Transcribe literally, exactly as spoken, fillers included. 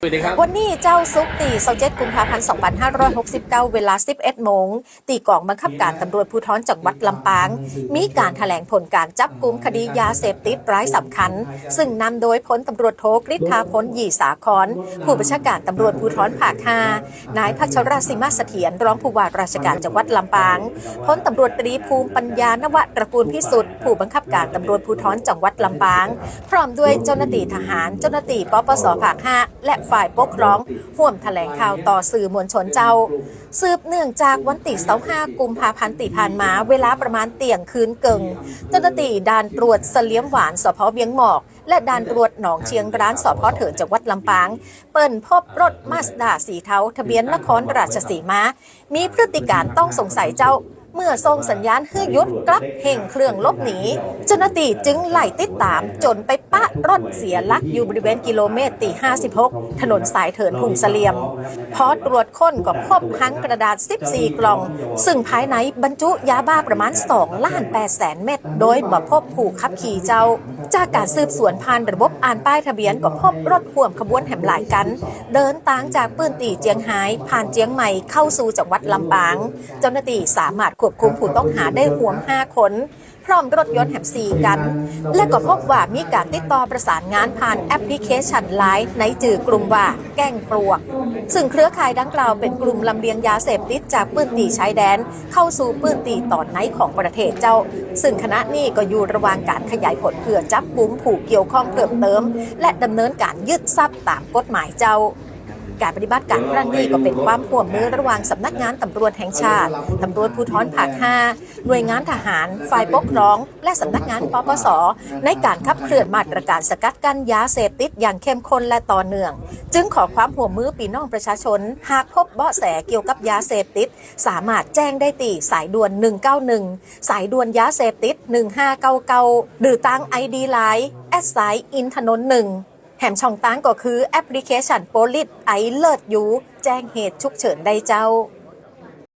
วันนี้เจ้า ศุกร์ตี้ซาวเจ็ดกุมภาพันธ์สองพันห้าร้อยหกสิบเก้า เวลาสิบเอ็ดโมง ตี้ก๋องบังคับก๋านตำรวจภูธรจังหวัดลำปาง มีก๋านแถลงผลก๋านจับกุมคดียาเสพติดรายสำคัญ ซึ่งนำโดยพลตำรวจโทกฤษฐาพล หยี่สาคร ผู้บัญชาก๋านตำรวจภูธรภาคห้า นายพัชรศิมาเสถียร รองผู้ว่าราชก๋านจังหวัดลำปาง พลตำรวจตรีภูมิปัญญา นวตระกูลพิสุทธิ์ ผู้บังคับก๋านตำรวจภูธรจังหวัดลำปาง พร้อมด้วยเจ้าหน้าตี้ทหาร เจ้าหน้าตี้ ปปส ภาคห้า และฝ่ายปกครอง ฮ่วมแถลงข่าวต่อสื่อมวลชนเจ้า สืบเนื่องจากวันตี้ซาวห้ากุมภาพันธ์ตี้ผ่านมา เวลาประมาณเตี้ยงคืนเกิ่ง เจ้าหน้าตี้ด่านตรวจเสลียมหวาน สภ.เวียงหมอก และด่านตรวจหนองเชียงร้าน สภ.เถิน จังหวัดลำปาง เปิ้นพบรถมาสด้าสีเทา ทะเบียนนครราชสีมา มีพฤติก๋ารต้องสงสัยเจ้า เมื่อส่งสัญญาณหื้อหยุดกลับเฮ่งเครื่องหลบหนี เจ้าหน้าตี้จึงไล่ติดต๋ามจ๋นไปปะรถเสียหลักอยู่บริเวณกิโลเมตรตี้ห้าสิบหก ถนนสายเถินทุ่งเสลี่ยม พอตรวจค้นก็พบหังกระดาษสิบสี่กล่อง ซึ่งภายในบรรจุยาบ้าประมาณสองล้านแปดแสนเม็ด โดยบ่พบผู้ขับขี่เจ้า จากก๋านสืบสวนผ่านระบบอ่านป้ายทะเบียนก็พบรถฮ่วมขบวนแหมหลายคัน เดินตางจากปื้นตี้เจียงฮาย ผ่านเจียงใหม่เข้าสู่จังหวัดลำปาง เจ้าหน้าตี้สามารถควบคุมผู้ต้องหาได้รวมห้าคน พร้อมรถยนต์แหมสี่คัน และก็พบว่ามีก๋านติดต่อประสานงานผ่านแอปพลิเคชันไลน์ ในจื่อกลุ่มว่าแก๊งปลวก ซึ่งเครือข่ายดังกล่าวเป๋นกลุ่มลำเลียงยาเสพติดจากปื้นตี้ชายแดน เข้าสู่ปื้นตี้ต๋อนในของประเทศเจ้า ซึ่งขณะนี้ก็อยู่ระหว่างก๋านขยายผลเพื่อจับกุมผู้เกี่ยวข้องเพิ่มเติม และดำเนินก๋านยึดทรัพย์ต๋ามกฎหมายเจ้า ก๋านปฏิบัติก๋านครั้งนี้ก็เป๋นความฮ่วมมือระหว่างสำนักงานตำรวจแห่งชาติ ตำรวจภูธรภาคห้า หน่วยงานทหาร ฝ่ายปกครอง และสำนักงาน ปปส ในก๋านขับเคลื่อนมาตรก๋านสกัดกั้นยาเสพติดอย่างเข้มข้นและต่อเนื่อง จึงขอความฮ่วมมือปี้น้องประชาชน หากพบเบาะแสเกี่ยวกับยาเสพติด สามารถแจ้งได้ตี้สายด่วน หนึ่งเก้าหนึ่ง สายด่วนยาเสพติด หนึ่งห้าเก้าเก้า หรือตางไอดีไลน์ แอทไซน์ อินทนนท์หนึ่ง แหมช่องตางก็คือแอปพลิเคชัน Police Alert อยู่ แจ้งเหตุฉุกเฉินได้เจ้า